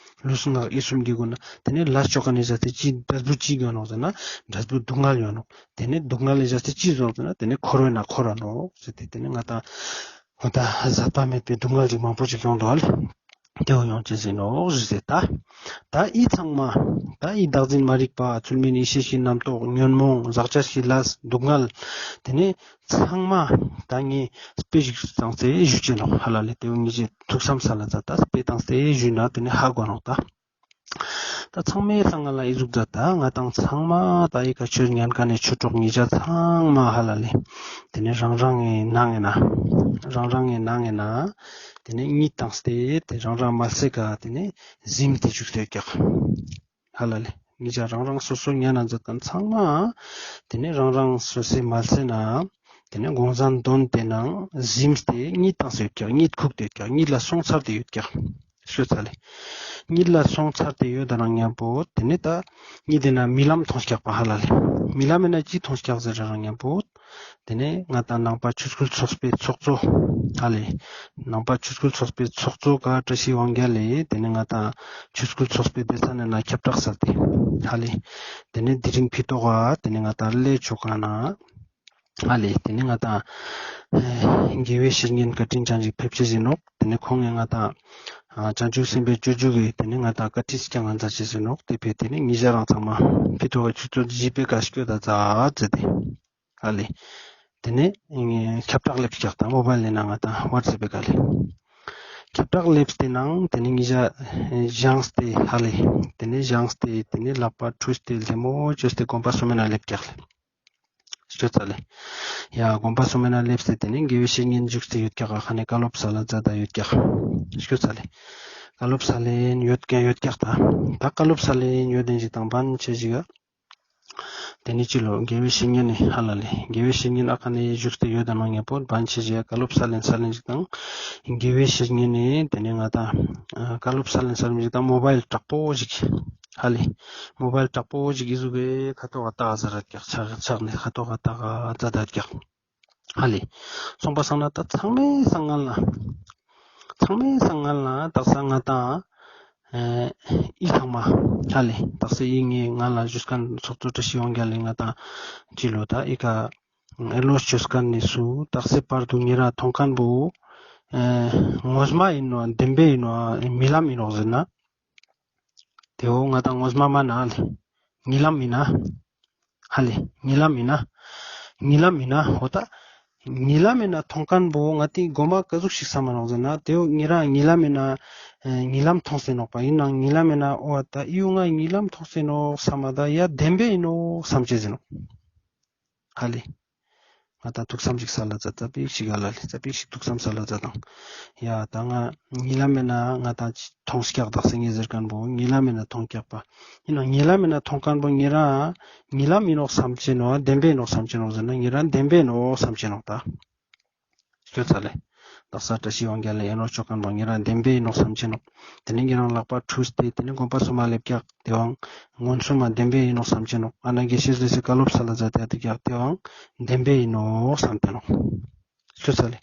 ལུས་ངག་ཡིད་གསུམ་གྱི་སྒོ་ནས་དེ་ནི་ལས་ཅོ་ཁན་ནི་བྱས་ཏེ་ཅི་འབྲས་བུ་ཅི་ཡོང་ནོག་ཟེར་ན་འབྲས་བུ་སྡུག་བསྔལ་ཡོང་ནོག། དེ་ནི་སྡུག་བསྔལ་ལ་བྱས་ཏེ་ཅི་ཟེར་ནོག་ཟེར་ན་དེ་ནི་འཁོར་བའི་ནང་འཁོར་ར་ནོག་ཟེར་ཏེ་དེ་ནི་ང་དང་འོ་ད་ཟད་པ་མེད་པའི་སྡུག་བསྔལ་ཅིག་མང་པོ་ཅིག་ཡོང་དོ་ཨ་ལེ། དེ་བོ་ཡོང་ཅེས་ཨིན་ནོག་ཞུས་ཏེ་ད། ད་འི་ཚང་མ་ད་འི་བདག་འཛིན་མ་རིག་པ་ཚུལ་མིན་ཡིད་ཤེས་ཀྱི་རྣམ་རྟོག་ཉོན་མོངས་ཟག་བཅས་ཀྱི་ལས་སྡུག་བསྔལ་དེ་ནི་ཚང་མ་ད་ངས་དཔེ་ཞིག་བཏང་སྟེ་ཞུ་ཅེས་ནོག་ཧ་ལ་ལེ། དེ་བོ་ངས་ཅི་ཐུགས་བསམ་ས་ལ་ད་ད་དཔེ་བཏང་སྟེ་ཞུས་ན་དེ་ནི་ཧ་གོ་ནོག་ད། ད་ ད་ཚང་མའི་སང་ང་ལ་ཨི་ཟུག་ད་ད་ང་དང་ཚང་མ་ད་ཨི་ཀ་ཆོས་ཉན་མཁན་ནི་ཆོས་གྲོགས་ཉེ་ཆ་ཚང་མ་ཧ་ལ་ལེ། དེ་ནས་རང་རང་གི་ནང་ཡིན་ན། རང་རང་གི་ནང་ཡིན་ན། དེ་ནས་གཉིད་བཏང་སྟེ་དེ་རང་རང་མལ་སའི་ཀ་དེ་ནས་གཟིམས་ཏེ་བཞུགས་ཏེ་ཡོད་ཀྱག་ཧ་ལ་ལེ། ཉེ་ཆ་རང་རང་སོ་སོ་ཉན་ན་མཛད་མཁན་ཚང་མ། དེ་ནས་རང་རང་སོ་སོའི་མལ་སའི་ནང་། དེ་ནས་དགོང་ཟན་འདོན་ཏེ་ནང་གཟིམས་ཏེ་གཉིད་བཏང་སྟེ་ཡོད་ཀྱག་གཉིད་ཁུག་སྟེ་ཡོད་ཀྱག་གཉིད་ལ་སོང་ཚར་ཏེ་ཡོད་ཀྱག་ཤོད་ཚ་ལེ། གཉིད་ལ་སོང་ཚར་ཏེ་ཡོད་ད་རང་མཉམ་པོ་དེ་ནས་ད་གཉིད་དེ་ན་རྨི་ལམ་མཐོང་ཀྱག་པ་ཧ་ལ་ལེ། རྨི་ལམ་མེད་ན་ཅི་མཐོང་ཀྱག་ཟེར་རང་མཉམ་པོ། དེ་ནས་ང་དང་ནང་པ་ཆོས་སྐུལ་ཚོགས་པའི་ཚོགས་གཙོ་ཧ་ལེ། ནང་པ་ཆོས་སྐུལ་ཚོགས་པའི་ཚོགས་གཙོ་ཀ་བཀྲ་ཤིས་དབང་རྒྱལ་ལེ་དེ་ནས་ང་དང་ཆོས་སྐུལ་ཚོགས་པའི་སྡེ་ཚན་ནས་ན་ཁྱབ་བསྒྲགས་ས་དེ་ཧ་ལེ། དེ་ནས་དེ་རིང་ཕི་ཏོག་ག་དེ་ནས་ང་དང་ལས་ཆོ་ག་ན། ཨ་ལེ། དེ་ནས་ང་དང་ཨེ་དགེ་བའི་བཤེས་གཉེན་བཀའ་དྲིན་ཅན་ཞིག་ཕེབས་ཅེས་ཡིན་ནོག་དེ་ནས་ཁོང་ངི་ང་དང་ཨ་བྱང་ཆུབ་སེམས་དཔའི་སྤྱོད་འཇུག་གི་དེ་ནས་ང་དང་བཀའ་དྲིན་སྐྱོང་ང་མཛད་ཅེས་ཡིན་ནོག་དེ་ཕི་ཏོག་དེ་ནས་ཉེ་ཆ་རང་ཚང་མ་ཕི་ཏོག་ག་ཆུ་ཚོད་བཞི་པའི་ཀ་སྐྱོད་ད་ཛ་ཛ་དེ། ཨ་ལེ། དེ་ནས་ཨེ་ཁྱབ་བསྒྲགས་ལེབས་ཀྱག་དང་མོ་བཱའིལ་ནང་ང་དང་ཝ་ཊི་སེབ་པའི་ཀ་ལེ། ཁྱབ་བསྒྲགས་ལེབས་ཏེ་ནང་དེ་ནས་ཉེ་ཆ་ཨེ་བཞེངས་ཏེ་ཧ་ལེ། དེ་ནས་བཞེངས་ཏེ་དེ་ནས་ལག་པ་ཁྲུས་ཏེ་ལྷ་མོ་བཅོས་ཏེ་དགོན་པ་སོ་མའི་ནང་ལེབས་ཀྱག་ལེ། ཤོད་ཚ་ལེ། ཡ་དགོན་པ་སོ་མའི་ནང་ལེབས་ཏེ་དེ་ནས་དགེ་བའི་བཤེས་གཉེན་བཞུགས་ཏེ་ཡོད་ཀྱག་ག་ཁ་ནས་བཀའ་སློབ་སལ་ལ་མཛད་ད་ཡོད་ཀྱག་ཤོད་ཚ་ལེ། བཀའ་སློབ་སལ་ལེན་ཡོད་ཀྱག་ཡོད་ཀྱག་ད། ད་བཀའ་སློབ་སལ་ལེན་ཡོད་དེ་ཞིག་དང་བན་ཆེ་ཞིག་ག་དེ་ནས་ཅི་ལོ་དགེ་བའི་བཤེས་གཉེན་ནི་ཧ་ལ་ལེ། དགེ་བའི་བཤེས་གཉེན་ཨ་ཁ་ནས་བཞུགས་ཏེ་ཡོད་ད་ནང་ངེ་པོ་བན་ཆེ་ཞིག་ག་བཀའ་སློབ་སལ་ལེན་སལ་ལེན་ཞིག་དང་། དགེ་བའི་བཤེས་གཉེན་ནི་དེ་ནས་ང་དང་ཨ་བཀའ་སློབ་སལ་ལེན་སལ་ལེན་ཞིག་དང་མོ་བཱའིལ་དྲག་པོ་ཞིག་ཧ་ལེ། མོ་བཱའིལ་དྲག་པོ་ཞིག་གི་ཟུག་གི་ཁ་ཐོག་ག་ཏག་ཟེར་ར་ཀྱག་ཆག་ཆག་ནས་ཁ་ཐོག་ག་ཏག་ཛ་ད་ཀྱག་ཧ་ལེ། སོང་པ་སང་ན་ད་ཚང་མའི་སང་ང་ལ་ཚང་མའི་སང་ང་ལ་དག་ས་ང་དང་ཨེ་ཨི་ཚང་མ་ཧ་ལེ་དག་ས་ཨི་ངའི་ང་ལ་ཞུས་མཁན་ཚོགས་གཙོ་བཀྲ་ཤིས་དབང་རྒྱལ་ལེ་ང་དང་ཅི་ལོ་ད་ཨི་ཀ་ཨེ་ལོ་ཞུས་མཁན་ནི་སུ་དག་ས་བར་དུ་ཉེ་རང་མཐོང་མཁན་པོ་ཨེ་ངོ་མ་ཡིན་ནོ་བདེན་པའི་ཡིན་ནོ་རྨི་ལམ་ཡིན་ནོག་ཟེར་ན། དེ་འོ་ང་དང་ངོ་མ་མ་ན་ལེ། རྨི་ལམ་ཡིན་ན། ཧ་ལེ། རྨི་ལམ་ཡིན་ན། རྨི་ལམ་ཡིན་ན་འོ་ད། རྨི་ལམ་ཡིན་ན་མཐོང་མཁན་པོ་ང་དེ་མགོ་མ་ཀ་ཟུག་ཞིག་བསམ་མ་ནོག་ཟེར་ན་དེ་འོ་ཉེ་རང་རྨི་ལམ་ཡིན་ན། ཨེ་རྨི་ལམ་མཐོང་སྟེ་ནོག་པ་ཡིན་ནའང་རྨི་ལམ་ཡིན་ན་འོ་ད་ཨི་འོ་ང་རྨི་ལམ་མཐོང་སྟེ་ནོག་བསམ་མ་ད་ཡ་བདེན་པའི་ཡིན་ནོག་བསམ་ཅེས་ཟེར་ནོག་ཧ་ལེ། ང་དང་ཐུགས་བསམ་ཞིག་སལ་ལ་མཛད་ཙ་པིག་ཞིག་ཧ་ལ་ལེ་ཙ་པིག་ཞིག་ཐུགས་བསམ་སལ་ལ་མཛད་དང་། ཡ་ད་ང་རྨི་ལམ་མེད་ན་ང་དང་མཐོང་ཀྱག་དག་ས་ངས་ཟེར་མཁན་པོ་རྨི་ལམ་མེད་ན་མཐོང་ཀྱག་པ། ཡིན་ནའང་རྨི་ལམ་མེད་ན་མཐོང་མཁན་པོ་ཉེ་རང་རྨི་ལམ་ཡིན་ནོག་བསམ་ཅེས་ནོག་བདེན་པའི་ཡིན་ནོག་བསམ་ཅེས་ནོག་ཟེར་ན་ཉེ་རང་བདེན་པའི་ཡིན་ནོག་བསམ་ཅེས་ནོག་ད། ཤོད་ཚ་ལེ། དག་ས་བཀྲ་ཤིས་དབང་རྒྱལ་ལེ་ཨེ་ནོ་ཆོ་མཁན་པོ་ཉེ་རང་བདེན་པའི་ཡིན་ནོག་བསམ་ཅེས་ནོག་དེ་ནས་ཉེ་རང་ལག་པ་ཁྲུས་ཏེ་དེ་ནས་དགོན་པ་སོ་མ་ལེབས་ཀྱག་དེའང་མངོན་སུམ་མ་བདེན་པའི་ཡིན་ནོག་བསམ་ཅེས་ནོག་ཨ་ན་དགེ་བཤེས་ལེ་སི་བཀའ་སློབ་སལ་ལ་མཛད་དེ་ཀྱག་དེའང་བདེན་པའི་ཡིན་ནོག་བསམ་ཏེ་ནོག་ཤོད་ཚ་ལེ།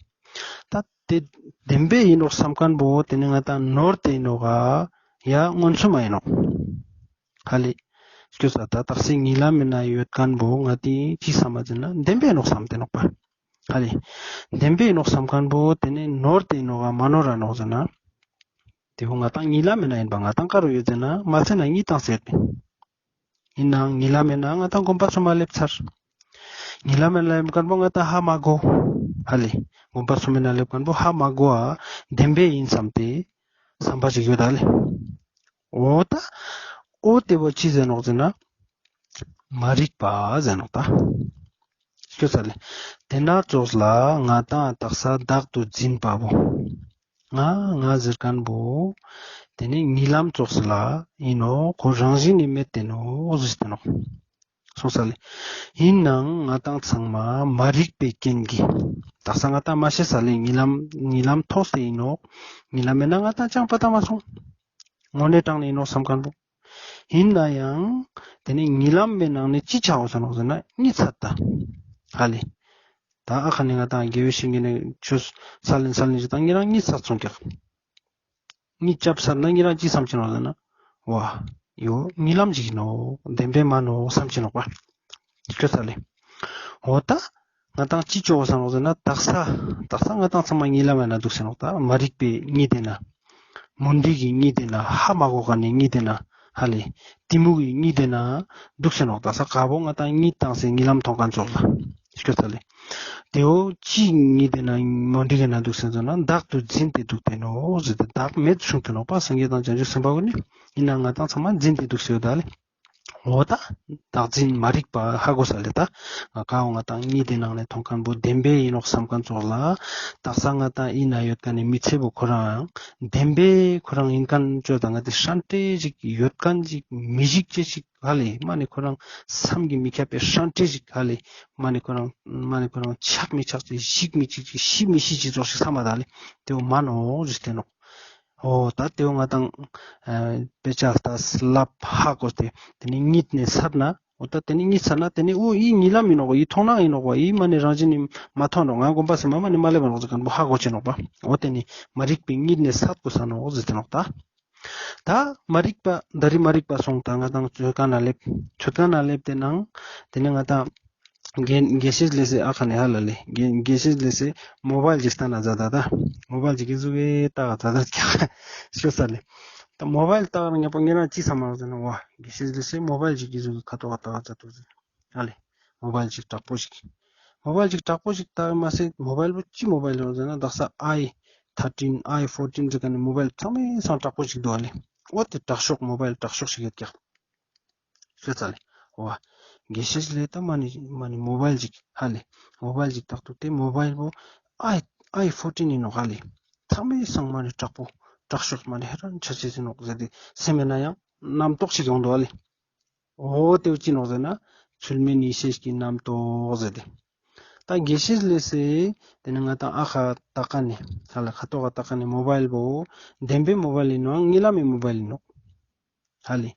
ད་དེ་བདེན་པའི་ཡིན་ནོག་བསམ་མཁན་པོ་དེ་ནས་ང་དང་ནོར་ཏེ་ཡིན་ནོག་ག་ཡ་མངོན་སུམ་མ་ཡིན་ནོག་ཧ་ལེ། ཤོད་ཚ་ད་དག་ས་རྨི་ལམ་མེད་ན་ཡོད་མཁན་པོ་ང་དེ་ཅི་བསམ་མ་ཟེར་ན་བདེན་པའི་ཡིན་ནོག་བསམ་ཏེ་ནོག་པ། ཧ་ལེ། བདེན་པའི་ཡིན་ནོག་བསམ་མཁན་པོ་དེ་ནས་ནོར་ཏེ་ཡིན་ནོག་ག་མ་ནོར་ར་ནོག་ཟེར་ན། དེ་བོ་ང་དང་རྨི་ལམ་མེད་ན་ཡིན་པ་ང་དང་ཀ་རུ་ཡོད་ཟེར་ན་མལ་སའི་ནང་གཉིད་བཏང་སྟེ་ཡོད་པིན། ཡིན་ནའང་རྨི་ལམ་མེད་ན་ང་དང་དགོན་པ་སོ་མ་ལེབས་ཚར། རྨི་ལམ་མེད་ན་ལེབས་མཁན་པོ་ང་དང་ཧ་མ་གོ། ཧ་ལེ། དགོན་པ་སོ་མའི་ནང་ལེབས་མཁན་པོ་ཧ་མ་གོ་ཨ་བདེན་པའི་ཡིན་བསམ་སྟེ་བསམ་པ་ཞིག་ཡོད་ད་ལེ། འོ་ད། འོ་དེ་བོ་ཅི་ཟེར་ནོག་ཟེར་ན། མ་རིག་པ་ཟེར་ནོག་ད། ཤོད་ཚ་ལེ། དེ་ན་ཙོགས་ལ་ང་དང་དག་ས་བདག་ཏུ་འཛིན་པ་བོ། ང་ང་ཟེར་མཁན་བོ། དེ་ནི་རྨི་ལམ་ཙོགས་ལ་ཡིན་ནོག་ཁོ་རང་བཞིན་ནི་མེད་དེ་ནོག་ཟེར་ཏེ་ནོག་སོང་ས་ལེ། ཡིན་ནའང་ང་དང་ཚང་མ་མ་རིག་པའི་རྐྱེན་གྱིས། དག་ས་ང་དང་མ་ཤེས་ས་ལེ་རྨི་ལམ་རྨི་ལམ་མཐོང་སྟེ་ཡིན་ནོག་རྨི་ལམ་མེད་ན་ང་དང་ཅང་པ་ད་མ་སོང་། དངོས་གནས་དྲང་གནས་ཡིན་ནོག་བསམ་མཁན་བོ། ཡིན་ན་ཡང་། དེ་ནས་རྨི་ལམ་མེད་ནང་ནས་ཅི་ཆའོ་ཟེར་ནོག་ཟེར་ན་གཉིད་ཚད་ད། ཧ་ལེ། ད་ཨ་ཁ་ནས་ང་དང་དགེ་བའི་བཤེས་གཉེན་ནས་ཆོས་སལ་ལེན་སལ་ལེན་ཞིག་དང་ཉེ་རང་གཉིད་ཚད་སོང་ཀྱག་གཉིད་ཆད་ཚར་ན་ཉེ་རང་ཅི་བསམ་ཅེས་ནོག་ཟེར་ན། ཝ། ཡོ། རྨི་ལམ་ཅིག་ཡིན་ནོག་བདེན་པའི་མ་ནོག་བསམ་ཅེས་ནོག་པ། ཤོད་ཚ་ལེ། འོ་ད། ང་དང་ཅི་ཆའོ་ཟེར་ནོག་ཟེར་ན་དག་ས། དག་ས་ང་དང་ཚང་མ་རྨི་ལམ་ཡིན་ན་འདུག་ཟེར་ནོག་ད་མ་རིག་པའི་གཉིད་དེ་ན། མུན་དིག་གི་གཉིད་དེ་ན་ཧ་མ་གོ་མཁན་ནི་གཉིད་དེ་ན་ཧ་ལེ། གཏི་མུག་གི་གཉིད་དེ་ན་འདུག་ཟེར་ནོག་དག་ས་ག་བོ་ང་དང་གཉིད་བཏང་སྟེ་རྨི་ལམ་མཐོང་མཁན་ཙོགས་ལ། ཤོད་ཚར་ལེ། དེ་བོ་ཅི་གཉིད་དེ་ན་མ་འགྲིག་གི་ན་འདུག་ཟེར་ན་བདག་ཏུ་འཛིན་ཏེ་འདུག་སྟེ་ནོག་ཟེར་ཏེ། བདག་མེད་གསུངས་ཏེ་ནོག་པ། སངས་རྒྱས་དང་བྱང་ཆུབ་སེམས་དཔའ་ཀུན་ནི་ཡིན་ན་ང་དང་ཚང་མ་འཛིན་ཏེ་འདུག་ཟེར་ད་ལེ། འོ་ད་བདག་འཛིན་མ་རིག་པ་ཧ་གོ་ས་ལེ། ད་ང་ཀ་བོ་ང་དང་གཉིད་དེ་ནང་ནས་མཐོང་མཁན་བོ་བདེན་པའི་ཡིན་ནོག་བསམ་མཁན་ཙོགས་ལ། དག་ས་ང་དང་ཡིན་ན་ཡོད་མཁན་ནི་མི་ཚེ་བོ་ཁོ་རང་བདེན་པའི་ཁོ་རང་ཡིན་མཁན་ཅོ་དང་ང་དེ་ཧྲན་ཏེ་ཞིག་ཡོད་མཁན་ཞིག་མི་ཞིག་ཅེས་ཞིག་ཧ་ལེ། མ་ནི་ཁོ་རང་བསམ་གྱིས་མི་ཁྱབ་པའི་ཧྲན་ཏེ་ཞིག་ཧ་ལེ། མ་ནི་ཁོ་རང་མ་ནི་ཁོ་རང་ཆགས་མི་ཆགས་ཅིག་ཞིག་མི་ཞིག་ཅིག་ཤི་མི་ཤི་ཅིག་ཙོགས་ཤིག་བསམ་པ་ད་ལེ། དེ་བོ་མ་ནོག་ཟེར་ཏེ་ནོག་འོ་ད་དེ་བོ་ང་དང་ཨ་དཔེ་ཆ་ལྟ་ལབ་ཧ་གོ་སྟེ་དེ་ནི་གཉིད་ནས་སད་ན། འོ་ད་དེ་ནི་གཉིད་སད་ན་དེ་ནི་འོ་ཡི་གཉིད་ལམ་ཡིན་ནོག་པ། ཡི་མཐོང་སྣང་ཡིན་ནོག་པ། ཡི་མ་ནི་རང་བཞིན་ནི་མ་མཐོང་ནོག་ང་དགོན་པ་སེ་མ་མ་ནི་མ་ལེབ་བ་ནོག་ཟེར་མཁན་བོ་ཧ་གོ་ཅེས་ནོག་པ། འོ་དེ་ནི་མ་རིག་པའི་གཉིད་ནས་སད་དགོས་ས་ནོག་ཟེར་ཏེ་ནོག་ད། ད་མ་རིག་པ་ད་རི་མ་རིག་པ་སོང་ད་ང་དང་ཆོས་ཁང་ན་ལེབ། ཆོས་ཁང་ན་ལེབ་དེ་ནང་དེ་ནི་ང་དང་དགེ་དགེ་བཤེས་ལེ་སེ་ཨ་ཁ་ནས་ཧ་ལ་ལེ། དགེ་དགེ་བཤེས་ལེ་སེ་མོ་བཱའིལ་ཅིག་ལྟ་ན་ཛ་ད་ད། མོ་བཱའིལ་ཅིག་གི་ཟུག་གི་ལྟ་ཛ་ད་ཀྱག་ཤོད་ས་ལེ། ད་མོ་བཱའིལ་ལྟ་ན་ཉེ་པོ་ངེ་རང་ཅི་བསམ་མ་ཟེར་ན་ཝ་དགེ་བཤེས་ལེ་སེ་མོ་བཱའིལ་ཅིག་གི་ཟུག་གི་ཁ་ཐོག་ལྟ་ཛ་དུག་ཟེར། ཧ་ལེ། མོ་བཱའིལ་ཅིག་དྲག་པོ་ཞིག་མོ་བཱའིལ་ཅིག་དྲག་པོ་ཞིག་ལྟ་མ་ཟད་མོ་བཱའིལ་བོ་ཅི་མོ་བཱའིལ་ཡོང་ཟེར་ན་དག་ས་ཨའི་ཐར་ཊིན་ཨའི་ཕོར་ཊིན་ཟེར་མཁན་ནི་མོ་བཱའིལ་ཚང་མའི་སང་དྲག་པོ་ཞིག་འདུག་ཧ་ལེ། འོ་དེ་དྲག་ཤོས་མོ་བཱའིལ་དྲག་ཤོས་ཞིག་ཡོད་ཀྱག་ཤོད་ས་ལེ། འོ་དགེ་བཤེས་ལེ་ད་མ་ནི་མ་ནི་མོ་བཱའིལ་ཅིག་ཧ་ལེ། མོ་བཱའིལ་ཅིག་དྲག་དུག་དེ་མོ་བཱའིལ་བོ་ཨའི་ཨའི་ཕོར་ཊིན་ཡིན་ནོག་ཧ་ལེ། ཚང་མའི་སང་མ་ནི་དྲག་པོ་དྲག་ཤོས་མ་ནི་ཧེ་རན་ཆ་ཆེས་ཡིན་ནོག་ཟེར་ཏེ་སེམས་མེད་ན་ཡང་རྣམ་རྟོག་ཞིག་ཡོང་འདུག་ཧ་ལེ། འོ་དེ་བོ་ཅི་ནོག་ཟེར་ན་ཚུལ་མིན་ཡེ་ཤེས་ཀྱི་རྣམ་རྟོག་ཟེར་ཏེ། ད་དགེ་བཤེས་ལེ་སེ་དེ་ནི་ང་དང་ཨ་ཁ་ལྟ་མཁན་ནི་ཧ་ལེ་ཁ་ཐོག་ག་ལྟ་མཁན་ནི་མོ་བཱའིལ་བོ་བདེན་པའི་མོ་བཱའིལ་ཡིན་ནོག་གཉིད་ལམ་མི་མོ་བཱའིལ་ཡིན་ནོག་ཧ་ལེ།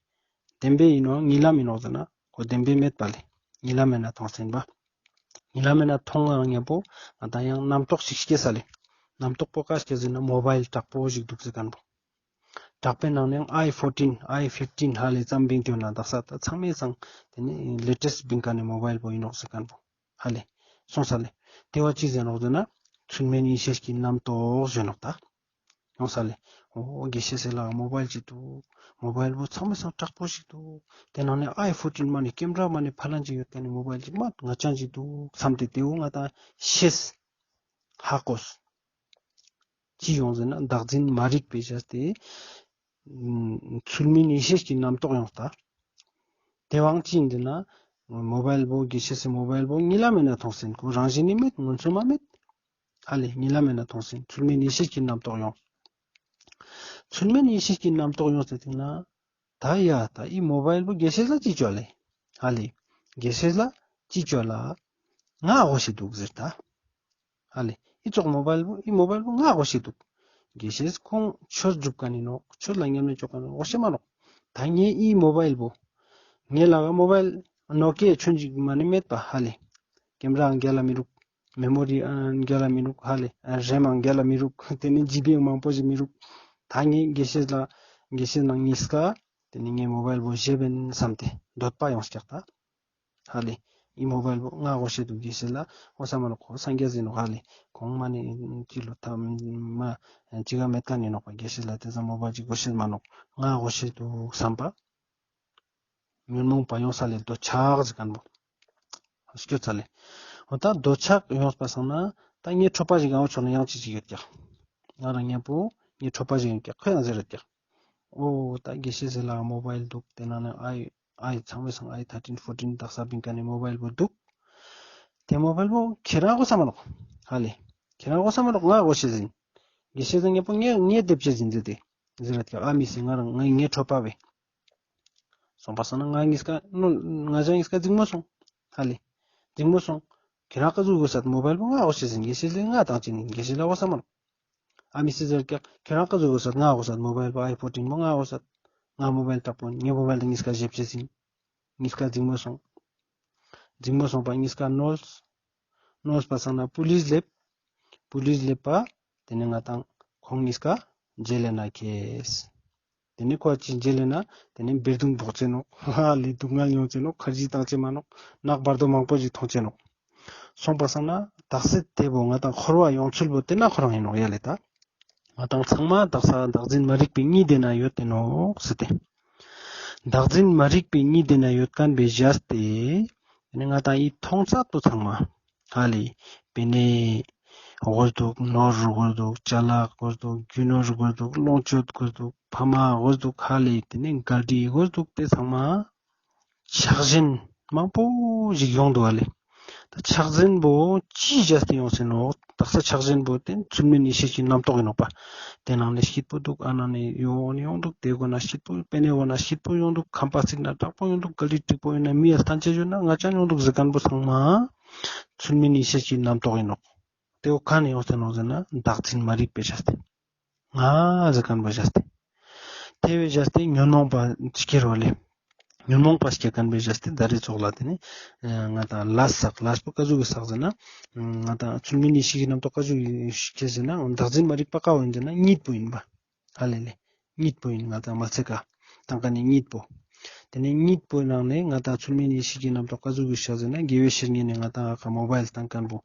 བདེན་པའི་ཡིན་ནོག་གཉིད་ལམ་ཡིན་ནོག་ཟེར་ན་ཁོ་བདེན་པའི་མེད་པ་ལེ། གཉིད་ལམ་མེད་ན་མཐོང་སེམས་པ། གཉིད་ལམ་མེད་ན་མཐོང་ང་ཉེ་པོ་ང་དང་ཡང་རྣམ་རྟོག་ཞིག་སྐྱེ་ས་ལེ། རྣམ་རྟོག་པོ་ཀ་སྐྱེ་ཟེར་ན་མོ་བཱའིལ་དྲག་པོ་ཞིག་འདུག་ཟེར་མཁན་བོ། དྲག་པོའི་ནང་ནས་ཨའི་ཕོར་ཊིན་ཨའི་ཕིབ་ཊིན་ཧ་ལེ་ཙམ་བིང་ཏེ་ཡོད་ན་དག་ས་ད་ཚང་མའི་སང་དེ་ནི་ལེ་ཊེསྚ་བིང་མཁན་ནི་མོ་བཱའིལ་བོ་ཡིན་ནོག་ཟེར་མཁན་བོ་ཧ་ལེ། སོང་ས་ལེ། དེ་བོ་ཅི་ཟེར་ནོག་ཟེར་ན་ཚུལ་མིན་ཡེ་ཤེས་ཀྱི་རྣམ་རྟོག་ཟེར་ནོག་ད། ཡོང་ས་ལེ། འོ་དགེ་བཤེས་ཟེར་ལ་མོ་བཱའིལ་ཅིག་འདུག་མོ་བཱའིལ་བོ་ཚང་མའི་སང་དྲག་པོ་ཞིག་འདུག་དེ་ནང་ནས་ཨའི་ཕོར་ཊིན་མ་ནི་ཀེམ་ར་མ་ནི་ཕ་ལན་ཅིག་ཡོད་མཁན་ནི་མོ་བཱའིལ་ཅིག་མ་ང་ཅང་ཅིག་འདུག་བསམ་སྟེ་དེ་བོ་ང་དང་ཤེས། ཧ་གོ། ཅི་ཡོང་ཟེར་ན་བདག་འཛིན་མ་རིག་པའི་བྱས་ཏེ་ཚུལ་མིན་ཡེ་ཤེས་ཀྱི་རྣམ་རྟོག་ཡོང་ད། དེ་བོའང་ཅི་ཡིན་ཟེར་ན་མོ་བཱའིལ་བོ་དགེ་བཤེས་སི་མོ་བཱའིལ་བོ་གཉིད་ལམ་མེད་ན་མཐོང་སེམས་ཁོ་རང་བཞིན་ནི་མེད་མངོན་སུམ་མ་མེད། ཧ་ལེ་གཉིད་ལམ་མེད་ན་མཐོང་སེམས་ཚུལ་མིན་ཡེ་ཤེས་ཀྱི་རྣམ་རྟོག་ཡོང་། ཚུལ་མིན་ཡེ་ཤེས་ཀྱི་རྣམ་རྟོག་ཡོང་ཟེར་ཏེ་ན། ད་ཡ་ད་ཨི་མོ་བཱའིལ་བོ་དགེ་བཤེས་ལ་ཅི་ཅོ་ལེ། ཧ་ལེ། དགེ་བཤེས་ལ་ཅི་ཅོ་ལ། ང་ངོ་ཤེས་འདུག་ཟེར་ད། ཧ་ལེ། ཨི་ཙོགས་མོ་བཱའིལ་བོ་ཨི་མོ་བཱའིལ་བོ་ང་ངོ་ཤེས་འདུག་དགེ་བཤེས་ཁོང་ཆོས་སྒྲུབ་མཁན་ཡིན་ནོག་ཆོས་ལ་ཉམས་ལེན་ཅོ་མཁན་ཡིན་ནོག་ངོ་ཤེས་མ་ནོག་ད་ངས་ཨི་མོ་བཱའིལ་བོ། ངའི་ལག་ག་མོ་བཱའིལ་ནོ་ཀི་ཡ་ཆུང་ཅིག་མ་ནི་མེད་པ་ཧ་ལེ། ཀེམ་ར་ཡང་རྒྱལ་ལ་མི་རུག་མེ་མོ་རི་ཡང་རྒྱལ་ལ་མི་རུག་ཧ་ལེ། རེམ་ཡང་རྒྱལ་ལ་མི་རུག་དེ་ནི་ཇི་བི་ཡང་མང་པོ་ཞིག་མི་རུག་ད་ངས་དགེ་བཤེས་ལ་དགེ་བཤེས་ནང་གཉིས་ཀ་དེ་ནི་ངའི་མོ་བཱའིལ་བོ་བཞེས་པིན་བསམ་སྟེ་འདོད་པ་ཡོང་ཀྱག་ད། ཧ་ལེ། ཨི་མོ་བཱའིལ་བོ་ང་ངོ་ཤེས་འདུག་དགེ་བཤེས་ལ་འོ་ས་མ་ནོག་ཁོ་སངས་རྒྱས་ཡིན་ནོག་ཧ་ལེ། ཁོང་མ་ནི་ཅི་ལོ་ཐ་མ་ཅི་ག་མེད་མཁན་ཡིན་ནོག་པ། དགེ་བཤེས་ལ་དེ་ཙམ་མོ་བཱའིལ་ཅིག་ངོ་ཤེས་མ་ནོག་ང་ངོ་ཤེས་འདུག་བསམ་པ། ཉོན་མོངས་པ་ཡོང་ས་ལེ་འདོད་ཆགས་ཟེར་མཁན་བོ། སྐྱོ་ཚ་ལེ། འོ་ད་འདོད་ཆགས་ཡོང་པ་སང་ན་ད་ངའི་ཁྲོ་པ་ཞིག་ཡང་འོ་ཆོག་ན་ཡང་ཅི་ཅིག་ཡོད་ཀྱག་ང་རང་ཉམ་པོ་ངའི་ཁྲོ་པ་ཞིག་ཡོད་ཀྱག་ཁོ་ཡང་ཟེར་ཡོད་ཀྱག་འོ་ད་དགེ་བཤེས་ཟེར་ལ་མོ་བཱའིལ་འདུག་དེ་ནང་ནས་ཨའི་ཨའི་ཚང་མའི་སང་ཨའི་ཐར་ཊིན་ཕོར་ཊིན་དག་ས་བིང་མཁན་ནི་མོ་བཱའིལ་བོ་འདུག་དེ་མོ་བཱའིལ་བོ་ཁྱེད་རང་གོ་ས་མ་ནོག་ཧ་ལེ། ཁྱེད་རང་གོ་ས་མ་ནོག་ང་གོ་ཤེས་ཟིན། དགེ་བཤེས་ཟེར་ཉམ་པོ་ངའི་ངའི་དེབ་ཆ་ཟིན་ཟེར་ཏེ་ཟེར་ཡོད་ཀྱག་ཨ་མི་སི་ང་རང་ངའི་ངའི་ཁྲོ་པ་བས། སོང་པ་སང་ན་ང་གཉིས་ཀ་ནོ་ང་ཅག་གཉིས་ཀ་འཛིང་མོ་སོང་། ཧ་ལེ། འཛིང་མོ་སོང་། ཁྱེད་རང་ཀ་ཟུག་གོ་སད་མོ་བཱའིལ་བོ་ང་གོ་ཤེས་ཟིན་དགེ་བཤེས་ལེ་ང་དང་ཅི་ནི་དགེ་བཤེས་ལ་གོ་ས་མ་ནོག་ཨ་མི་སི་ཟེར་ཀྱག་ཁྱེད་རང་ཀ་ཟུག་གོ་སད་ང་གོ་སད་མོ་བཱའིལ་བོ་ཨའི་ཕོར་ཊིན་བོ་ང་གོ་སད། ང་མོ་བཱའིལ་དྲག་པོ་ངའི་མོ་བཱའིལ་དང་གཉིས་ཀ་ཞེབ་ཆེས་ཟིན། གཉིས་ཀ་འཛིང་མོ་སོང་། འཛིང་མོ་སོང་པ་གཉིས་ཀ་ནོལ། ནོལ་པ་སང་ན་པུ་ལིས་ལེབ། པུ་ལིས་ལེབ་པ། དེ་ནས་ང་དང་ཁོང་གཉིས་ཀ་ཇེལ་ལ་ན་ཁྱེརས། དེ་ནས་ཁོ་ཅི་ཇེལ་ལ་ན་དེ་ནས་འབུར་དུང་ཕོག་ཅེས་ནོག་ཧ་ལེ་སྡུག་བསྔལ་མྱོང་ཅེས་ནོག་ཁར་ཇི་བཏང་ཅེས་མ་ནོག་ནག་བར་དོ་མང་པོ་ཞིག་མཐོང་ཅེས་ནོག་སོང་པ་སང་ན་དག་ས་དེ་བོ་ང་དང་འཁོར་བ་ཡོང་ཚུལ་བོ་དེ་ན་ཁོ་རང་ཡིན་ནོག་ཡ་ལེ་ད། ང་དང་ཚང་མ་དག་ས་བདག་འཛིན་མ་རིག་པའི་གཉིད་དེ་ན་ཡོད་དེ་ནོག་ཟེར་ཏེ། བདག་འཛིན་མ་རིག་པའི་གཉིད་དེ་ན་ཡོད་མཁན་བས་བཞག་སྟེ། དེ་ནས་ང་དང་ཡི་མཐོང་ཚད་པོ་ཚང་མ། ཧ་ལེ། པེ་ནེ་དགོས་འདུག་ནོར་དགོས་འདུག་ཅ་ལག་དགོས་འདུག་རྒྱུ་ནོར་དགོས་འདུག་ལོངས་སྤྱོད་དགོས་འདུག་ཕ་མ་དགོས་འདུག་ཧ་ལེ། དེ་ནེ་གལ་ཏེ་དགོས་འདུག་དེ་ཚང་མ་ཆགས་ཞེན་མང་པོ་ཞིག་ཡོང་འདུག་ཧ་ལེ། ད་ཆགས་ཞེན་པོ་ཅི་བྱས་ཏེ་ཡོང་སེ་ནོག་དག་ས་ཆགས་ཞེན་པོ་དེ་ཚུལ་མིན་ཡིད་བྱེད་ཀྱི་རྣམ་རྟོག་ཡིན་ནོག་པ། དེ་ནང་ནེ་སྐྱིད་པོ་འདུག་ཨ་ནང་ནེ་ཡོང་ཡོང་འདུག་དེ་གོ་ན་སྐྱིད་པོ་པེ་ནེ་གོ་ན་སྐྱིད་པོ་ཡོང་འདུག་ཁམ་པ་ཚིག་ན་དྲག་པོ་ཡོང་འདུག་གལ་ཏེ་འགྲིག་པོ་ཡོང་ན་མི་ཡ་སྟན་ཅེས་ཡོད་ན་ང་ཅང་ཡོང་འདུག་ཟེར་མཁན་པོ་ཚང་མ་ཚུལ་མིན་ཡིད་བྱེད་ཀྱི་རྣམ་རྟོག་ཡིན་ནོག་དེ་བོ་ག་ནེ་ཡོང་སེ་ནོག་ཟེར་ན་བདག་འཛིན་མ་རིག་པའི་བྱས་ཏེ། ང་ཟེར་མཁན་པོ་བྱས་ཏེ། དེ་བོའི་བྱས་ཏེ་ཉོན་མོངས་པ་སྐྱེ་རོ་ལེ། ཉོན་མོངས་པ་སྐྱེ་མཁན་པོའི་བྱས་ཏེ་ད་རེས་ཚོགས་ལ་དེ་ནེ་ང་དང་ལས་བསགས། ལས་པོ་ཀ་ཟུག་གི་བསགས་ཟེར་ན་ང་དང་ཚུལ་མིན་ཡིད་བྱེད་ཀྱི་རྣམ་རྟོག་ཀ་ཟུག་གི་སྐྱེ་ཟེར་ན་བདག་འཛིན་མ་རིག་པ་ཀ་བོ་ཡིན་ཟེར་ན་གཉིད་པོ་ཡིན་པ། ཧ་ལེ་ལེ། གཉིད་པོ་ཡིན། ང་དང་མ་ཚད་ཀ་དང་ཀ་ནེ་གཉིད་པོ། དེ་ནེ་གཉིད་པོའི་ནང་ནེ་ང་དང་ཚུལ་མིན་ཡིད་བྱེད་ཀྱི་རྣམ་རྟོག་ཀ་ཟུག་གི་བྱས་ཟེར་ན་དགེ་བའི་བཤེས་གཉེན་ནེ་ང་དང་ཨ་ཀ་མོ་བཱའིལ་སྟན་མཁན་པོ།